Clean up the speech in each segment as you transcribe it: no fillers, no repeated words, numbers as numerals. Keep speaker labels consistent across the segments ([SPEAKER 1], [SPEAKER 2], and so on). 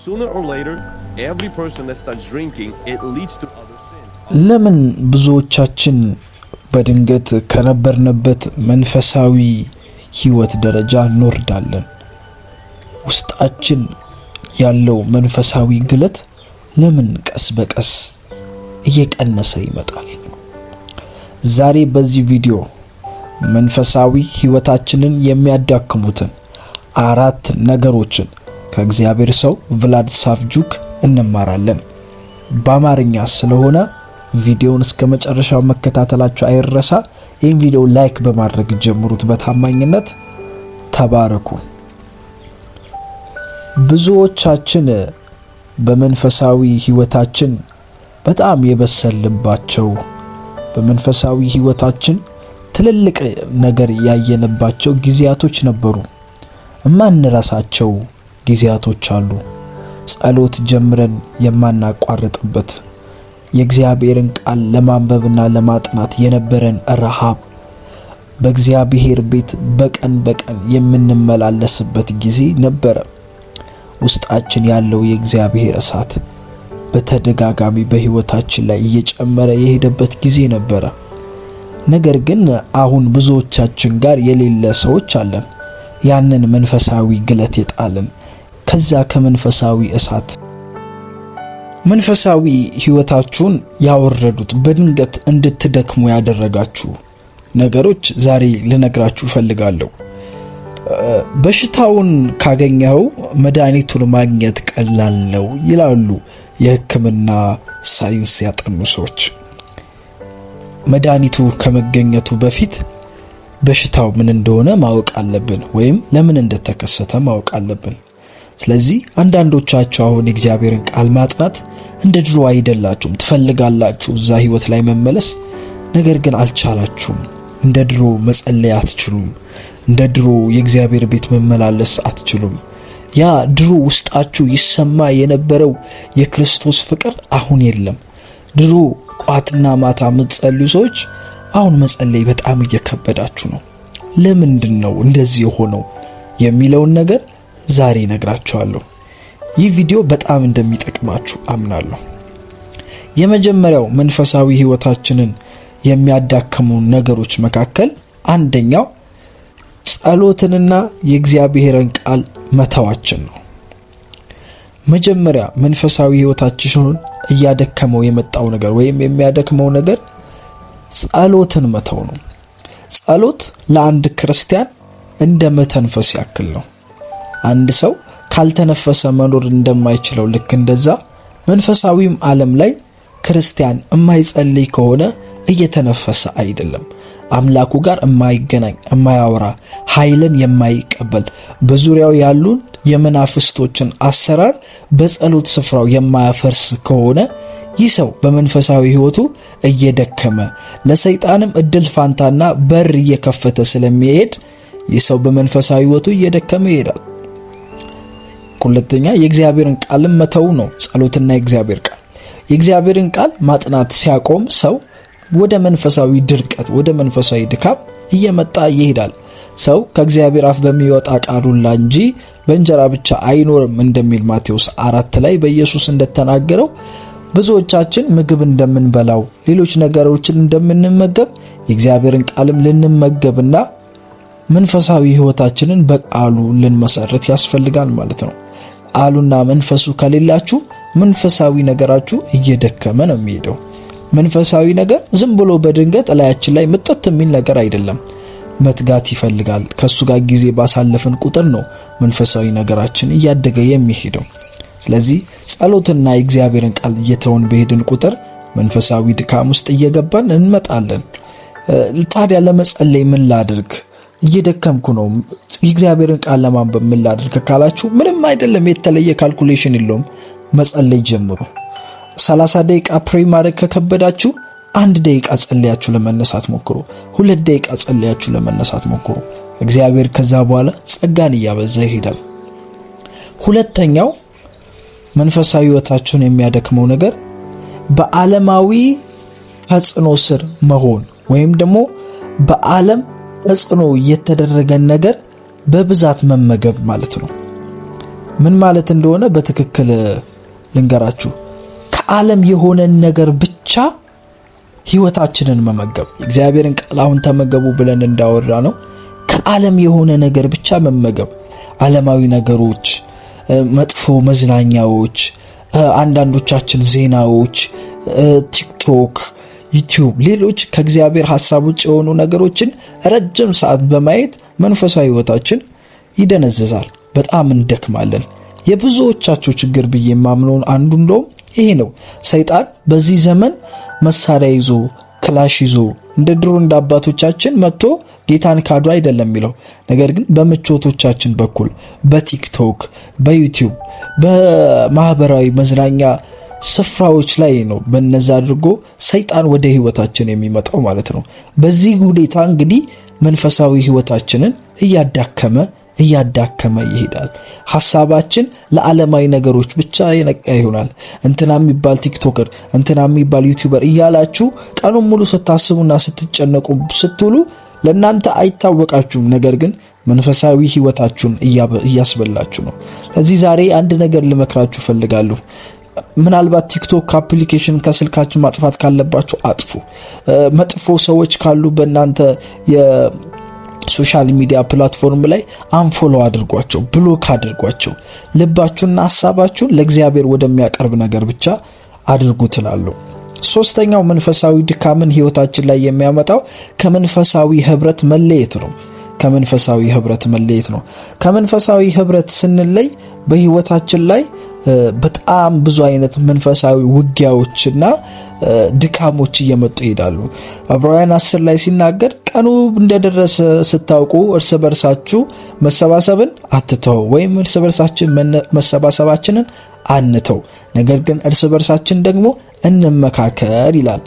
[SPEAKER 1] Sooner or later, every person that starts drinking, it leads to other sins.
[SPEAKER 2] ለምን ብዙዎቻችን በድንገት ከነበርንበት መንፈሳዊ ሕይወት ደረጃ እንወርዳለን? ውስጣችን ያለው መንፈሳዊ ግለት ለምን ቀስ በቀስ እየቀነሰ ይመጣል? ዛሬ በዚህ ቪዲዮ መንፈሳዊ ሕይወታችንን የሚያዳክሙትን አራት ነገሮችን ከእግዚአብሔር ሰው ቭላድ ሳቭቹክ እንማራለን። በአማርኛ ስለሆነ ቪዲዮውን እስከ መጨረሻው መከታተላችሁ አይረሳ። ይህን ቪዲዮ like በማድረግ ጀምሩት። በታማኝነት ተባረኩ። ብዙዎቻችን በመንፈሳዊ ሕይወታችን በጣም የበሰልንባቸው፣ በመንፈሳዊ ሕይወታችን ትልልቅ ነገር ያየንባቸው ጊዜያቶች ነበሩ። እማንረሳቸው ጊዜያቶች አሉ። ጸሎት ጀምረን የማናቋርጥበት፣ የእግዚአብሔርን ቃል ለማንበብና ለማጥናት የነበረን ረሃብ፣ በእግዚአብሔር ቤት በቀን በቀን የምንመላለስበት ጊዜ ነበረ። ውስጣችን ያለው የእግዚአብሔር እሳት በተደጋጋሚ በሕይወታችን ላይ እየጨመረ የሄደበት ጊዜ ነበረ። ነገር ግን አሁን ብዙዎቻችን ጋር የሌለ ሰዎች አለን። ያንን መንፈሳዊ ግለት የጣልን፣ ከዛ ከመንፈሳዊ እሳት መንፈሳዊ ሕይወታችሁን ያወረዱት፣ በድንገት እንድትደክሙ ያደረጋችሁ ነገሮች ዛሬ ልነግራችሁ እፈልጋለሁ። በሽታውን ካገኘኸው መድኃኒቱን ማግኘት ቀላል ነው ይላሉ የሕክምና ሳይንስ ያጠኑ ሰዎች። መድኃኒቱ ከመገኘቱ በፊት በሽታው ምን እንደሆነ ማወቅ አለብን፣ ወይም ለምን እንደተከሰተ ማወቅ አለብን። ስለዚህ አንዳንዶቻችሁ አሁን የእግዚአብሔርን ቃል ማጥናት እንደ ድሮ አይደላችሁም። ትፈልጋላችሁ እዛ ህይወት ላይ መመለስ፣ ነገር ግን አልቻላችሁም። እንደ ድሮ መጸለይ አትችሉም። እንደ ድሮ የእግዚአብሔር ቤት መመላለስ አትችሉም። ያ ድሮ ውስጣችሁ ይሰማ የነበረው የክርስቶስ ፍቅር አሁን የለም። ድሮ ጧትና ማታ የምትጸልዩ ሰዎች አሁን መጸለይ በጣም እየከበዳችሁ ነው። ለምንድን ነው እንደዚህ የሆነው የሚለውን ነገር ዛሬ እነግራችኋለሁ። ይህ ቪዲዮ በጣም እንደሚጠቅማችሁ አምናለሁ። የመጀመሪያው መንፈሳዊ ህይወታችንን የሚያዳክሙ ነገሮች መካከል አንደኛው ጸሎትንና የእግዚአብሔርን ቃል መተዋችን ነው። መጀመሪያ መንፈሳዊ ህይወታችንን እያደከመው የመጣው ነገር ወይም የሚያደክመው ነገር ጸሎትን መተው ነው። ጸሎት ለአንድ ክርስቲያን እንደ መተንፈስ ያክል ነው። አንድ ሰው ካልተነፈሰ መኖር እንደማይችለው ልክ እንደዛ መንፈሳዊም ዓለም ላይ ክርስቲያን የማይጸልይ ከሆነ እየተነፈሰ አይደለም። አምላኩ ጋር የማይገናኝ፣ የማያወራ፣ ኃይልን የማይቀበል፣ በዙሪያው ያሉን የመናፍስቶችን አሰራር በጸሎት ስፍራው የማያፈርስ ከሆነ ይህ ሰው በመንፈሳዊ ሕይወቱ እየደከመ ለሰይጣንም እድል ፋንታና በር እየከፈተ ስለሚሄድ ይህ ሰው በመንፈሳዊ ሕይወቱ እየደከመ ይሄዳል። ሁለተኛ የእግዚአብሔርን ቃልም መተው ነው። ጸሎትና የእግዚአብሔር ቃል። የእግዚአብሔርን ቃል ማጥናት ሲያቆም ሰው ወደ መንፈሳዊ ድርቀት፣ ወደ መንፈሳዊ ድካም እየመጣ ይሄዳል። ሰው ከእግዚአብሔር አፍ በሚወጣ ቃል ሁላ እንጂ በእንጀራ ብቻ አይኖርም እንደሚል ማቴዎስ 4 ላይ በኢየሱስ እንደተናገረው፣ ብዙዎቻችን ምግብ እንደምንበላው፣ ሌሎች ነገሮችን እንደምንመገብ የእግዚአብሔርን ቃልም ልንመገብና መንፈሳዊ ሕይወታችንን በቃሉ ልንመሰርት ያስፈልጋል ማለት ነው። ቃሉና መንፈሱ ከሌላችሁ መንፈሳዊ ነገራችሁ እየደከመ ነው የሚሄደው። መንፈሳዊ ነገር ዝም ብሎ በድንገት እላያችን ላይ ምጥት የሚል ነገር አይደለም። መትጋት ይፈልጋል። ከሱ ጋር ጊዜ ባሳለፍን ቁጥር ነው መንፈሳዊ ነገራችን እያደገ የሚሄደው። ስለዚህ ጸሎትና የእግዚአብሔርን ቃል እየተውን በሄድን ቁጥር መንፈሳዊ ድካም ውስጥ እየገባን እንመጣለን። ታዲያ ለመጸለይ ምን ላድርግ? እየደከምኩ ነው። የእግዚአብሔርን ቃል ለማንበብ ምን ላድርግ ካላችሁ ምንም አይደለም፣ የተለየ calculation የለውም። መጸለይ ጀምሩ። 30 ደቂቃ pray ማድረግ ከከበዳችሁ አንድ ደቂቃ ጸልያችሁ ለመነሳት ሞክሩ። 2 ደቂቃ ጸልያችሁ ለመነሳት ሞክሩ። እግዚአብሔር ከዛ በኋላ ጸጋን እያበዛ ይሄዳል። ሁለተኛው መንፈሳዊ ሕይወታችሁን የሚያደክመው ነገር በዓለማዊ ተጽዕኖ ስር መሆን ወይም ደግሞ በዓለም ተጽዕኖ የተደረገን ነገር በብዛት መመገብ ማለት ነው። ምን ማለት እንደሆነ በትክክል ልንገራችሁ። ከዓለም የሆነን ነገር ብቻ ህይወታችንን መመገብ፣ እግዚአብሔርን ቃል አሁን ተመገቡ ብለን እንዳወራ ነው። ከዓለም የሆነ ነገር ብቻ መመገብ፣ ዓለማዊ ነገሮች፣ መጥፎ መዝናኛዎች፣ አንዳንዶቻችን ዜናዎች፣ ቲክቶክ፣ ዩቲዩብ፣ ሌሎች ከእግዚአብሔር ሐሳብ ውጭ የሆኑ ነገሮችን ረጅም ሰዓት በማየት መንፈሳዊ ህይወታችን ይደነዝዛል። በጣም እንደክማለን። የብዙዎቻችሁ ችግር ብዬ የማምነው አንዱ እንደውም ይሄ ነው። ሰይጣን በዚህ ዘመን መሳሪያ ይዞ ክላሽ ይዞ እንደ ድሮ እንደ አባቶቻችን መጥቶ ጌታን ካዱ አይደለም የሚለው፣ ነገር ግን በምቾቶቻችን በኩል በቲክቶክ፣ በዩቲዩብ፣ በማህበራዊ መዝናኛ ስፍራዎች ላይ ነው በነዛ አድርጎ ሰይጣን ወደ ህይወታችን የሚመጣው ማለት ነው። በዚህ ሁኔታ እንግዲህ መንፈሳዊ ህይወታችንን እያዳከመ እያዳከመ ይሄዳል። ሐሳባችን ለዓለማዊ ነገሮች ብቻ የነቃ ይሆናል። እንትና የሚባል TikToker፣ እንትና የሚባል YouTuber እያላችሁ ቀኑን ሙሉ ስታስቡና ስትጨነቁ ስትውሉ ለእናንተ አይታወቃችሁም። ነገር ግን መንፈሳዊ ህይወታችሁን እያስበላችሁ ነው። ለዚህ ዛሬ አንድ ነገር ልመክራችሁ እፈልጋለሁ። ምናልባት ቲክቶክ application ከስልካችሁ ማጥፋት ካለባችሁ አጥፉ። መጥፎ ሰዎች ካሉ በእናንተ social media platform ላይ unfollow አድርጓቸው፣ block አድርጓቸው። ልባችሁና ሀሳባችሁን ለእግዚአብሔር ወደሚያቀርብ ነገር ብቻ አድርጉ ትላለሁ። ሶስተኛው መንፈሳዊ ድካምን ህይወታችን ላይ የሚያመጣው ከመንፈሳዊ ህብረት መለየት ነው። ከመንፈሳዊ ህብረት መለየት ነው። ከመንፈሳዊ ህብረት ስንለይ በህይወታችን ላይ በጣም ብዙ አይነት መንፈሳዊ ውጊያዎችና ድካሞች እየመጡ ይሄዳሉ። ዕብራውያን 10 ላይ ሲናገር ቀኑ እንደደረሰ ስታውቁ እርስ በርሳችሁ መሰባሰብን አትተው፣ ወይም እርስ በርሳችን መሰባሰባችንን አንተው፣ ነገር ግን እርስ በርሳችን ደግሞ እንመካከር ይላል።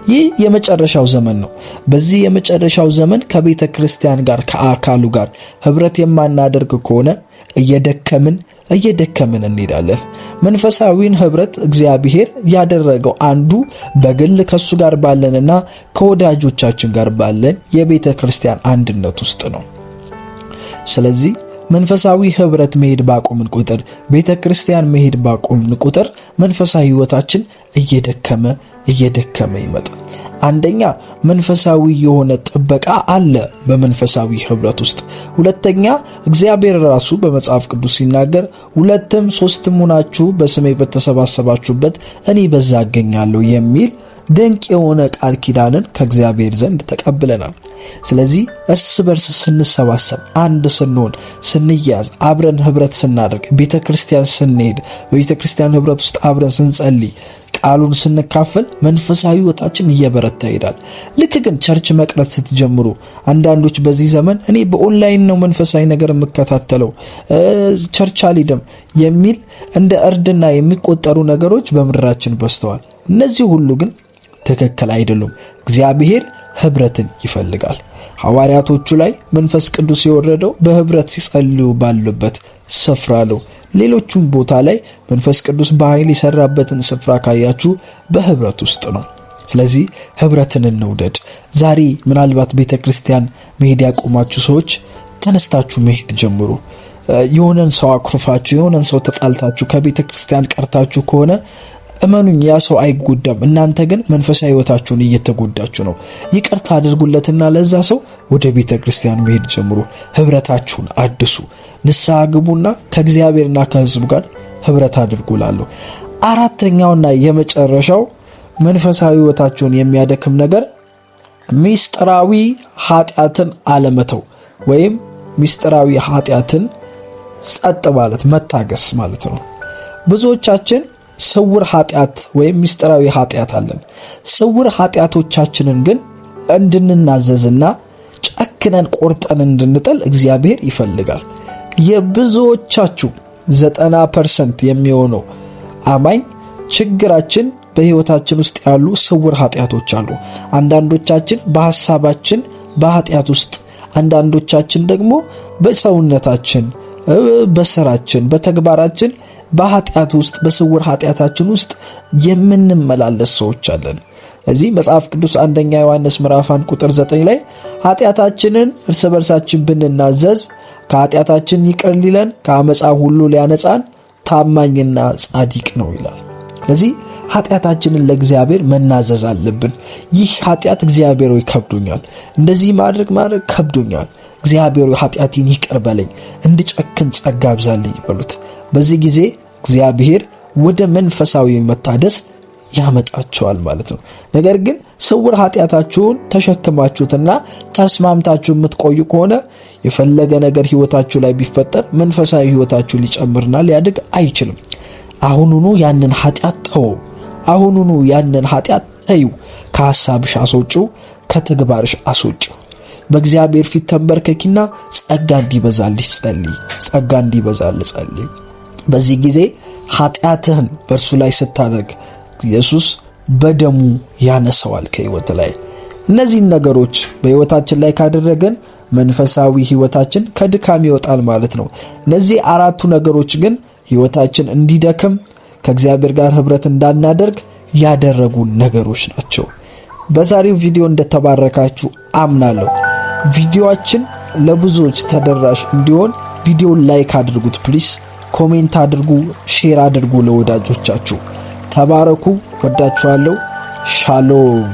[SPEAKER 2] ይህ የመጨረሻው ዘመን ነው። በዚህ የመጨረሻው ዘመን ከቤተ ክርስቲያን ጋር ከአካሉ ጋር ህብረት የማናደርግ ከሆነ እየደከምን እየደከምን እንሄዳለን። መንፈሳዊን ህብረት እግዚአብሔር ያደረገው አንዱ በግል ከሱ ጋር ባለንና ከወዳጆቻችን ጋር ባለን የቤተ ክርስቲያን አንድነት ውስጥ ነው። ስለዚህ መንፈሳዊ ህብረት መሄድ ባቆምን ቁጥር፣ ቤተ ክርስቲያን መሄድ ባቆምን ቁጥር መንፈሳዊ ህይወታችን እየደከመ እየደከመ ይመጣል። አንደኛ መንፈሳዊ የሆነ ጥበቃ አለ በመንፈሳዊ ህብረት ውስጥ። ሁለተኛ እግዚአብሔር ራሱ በመጽሐፍ ቅዱስ ሲናገር ሁለትም ሶስትም ሆናችሁ በስሜ በተሰባሰባችሁበት እኔ በዛ እገኛለሁ የሚል ድንቅ የሆነ ቃል ኪዳንን ከእግዚአብሔር ዘንድ ተቀብለናል። ስለዚህ እርስ በርስ ስንሰባሰብ፣ አንድ ስንሆን፣ ስንያዝ፣ አብረን ህብረት ስናደርግ፣ ቤተ ክርስቲያን ስንሄድ፣ በቤተ ክርስቲያን ህብረት ውስጥ አብረን ስንጸልይ፣ ቃሉን ስንካፈል መንፈሳዊ ህይወታችን እየበረታ ይሄዳል። ልክ ግን church መቅረት ስትጀምሩ፣ አንዳንዶች በዚህ ዘመን እኔ በኦንላይን ነው መንፈሳዊ ነገር የምከታተለው church አልሄድም የሚል እንደ እርድና የሚቆጠሩ ነገሮች በምድራችን በዝተዋል። እነዚህ ሁሉ ግን ትክክል አይደሉም። እግዚአብሔር ህብረትን ይፈልጋል። ሐዋርያቶቹ ላይ መንፈስ ቅዱስ የወረደው በህብረት ሲጸልዩ ባሉበት ስፍራ ነው። ሌሎቹም ቦታ ላይ መንፈስ ቅዱስ በኃይል የሰራበትን ስፍራ ካያችሁ በህብረት ውስጥ ነው። ስለዚህ ህብረትን እንውደድ። ዛሬ ምናልባት ቤተ ክርስቲያን መሄድ ያቆማችሁ ሰዎች ተነስታችሁ መሄድ ጀምሩ። የሆነን ሰው አኩርፋችሁ፣ የሆነን ሰው ተጣልታችሁ ከቤተ ክርስቲያን ቀርታችሁ ከሆነ እመኑኝ ያ ሰው አይጎዳም። እናንተ ግን መንፈሳዊ ህይወታችሁን እየተጎዳችሁ ነው። ይቅርታ አድርጉለትና ለዛ ሰው ወደ ቤተ ክርስቲያን መሄድ ጀምሩ። ህብረታችሁን አድሱ። ንስሐ ግቡና ከእግዚአብሔርና ከህዝቡ ጋር ህብረት አድርጉ እላለሁ። አራተኛውና የመጨረሻው መንፈሳዊ ህይወታችሁን የሚያደክም ነገር ሚስጥራዊ ኃጢአትን አለመተው ወይም ሚስጥራዊ ኃጢአትን ጸጥ ማለት መታገስ ማለት ነው። ብዙዎቻችን ስውር ኃጢአት ወይም ሚስጥራዊ ኃጢአት አለን። ስውር ኃጢአቶቻችንን ግን እንድንናዘዝና ጨክነን ቆርጠን እንድንጥል እግዚአብሔር ይፈልጋል። የብዙዎቻችሁ 90% የሚሆነው አማኝ ችግራችን በህይወታችን ውስጥ ያሉ ስውር ኃጢአቶች አሉ። አንዳንዶቻችን በሐሳባችን በኃጢአት ውስጥ፣ አንዳንዶቻችን ደግሞ በሰውነታችን፣ በስራችን፣ በተግባራችን በኃጢአት ውስጥ በስውር ኃጢአታችን ውስጥ የምንመላለስ ሰዎች አለን። እዚህ መጽሐፍ ቅዱስ አንደኛ ዮሐንስ ምዕራፍ 1 ቁጥር 9 ላይ ኃጢአታችንን እርስ በርሳችን ብንናዘዝ ከኃጢአታችን ይቅር ሊለን ከአመፃ ሁሉ ሊያነጻን ታማኝና ጻድቅ ነው ይላል። ስለዚህ ኃጢአታችንን ለእግዚአብሔር መናዘዝ አለብን። ይህ ኃጢአት እግዚአብሔር ሆይ ከብዶኛል፣ እንደዚህ ማድረግ ማድረግ ከብዶኛል፣ እግዚአብሔር ሆይ ኃጢአቴን ይቅር በለኝ፣ እንድጨክን ጸጋ አብዛልኝ በሉት። በዚህ ጊዜ እግዚአብሔር ወደ መንፈሳዊ መታደስ ያመጣቸዋል ማለት ነው። ነገር ግን ስውር ኃጢአታችሁን ተሸክማችሁትና ተስማምታችሁ የምትቆዩ ከሆነ የፈለገ ነገር ህይወታችሁ ላይ ቢፈጠር መንፈሳዊ ህይወታችሁ ሊጨምርና ሊያድግ አይችልም። አሁኑኑ ያንን ኃጢአት ተወው። አሁኑኑ ያንን ኃጢአት ተዩ። ከሐሳብሽ አስወጪው፣ ከተግባርሽ አስወጪው። በእግዚአብሔር ፊት ተንበርከኪና ጸጋ እንዲበዛልሽ ጸልይ። ጸጋ እንዲበዛል ጸልይ። በዚህ ጊዜ ኃጢአትህን በእርሱ ላይ ስታደርግ ኢየሱስ በደሙ ያነሰዋል ከህይወት ላይ። እነዚህን ነገሮች በህይወታችን ላይ ካደረገን መንፈሳዊ ህይወታችን ከድካም ይወጣል ማለት ነው። እነዚህ አራቱ ነገሮች ግን ህይወታችን እንዲደክም፣ ከእግዚአብሔር ጋር ህብረት እንዳናደርግ ያደረጉ ነገሮች ናቸው። በዛሬው ቪዲዮ እንደተባረካችሁ አምናለሁ። ቪዲዮአችን ለብዙዎች ተደራሽ እንዲሆን ቪዲዮውን like አድርጉት please፣ comment አድርጉ፣ share አድርጉ ለወዳጆቻችሁ። ተባረኩ። ወዳችኋለሁ። ሻሎም።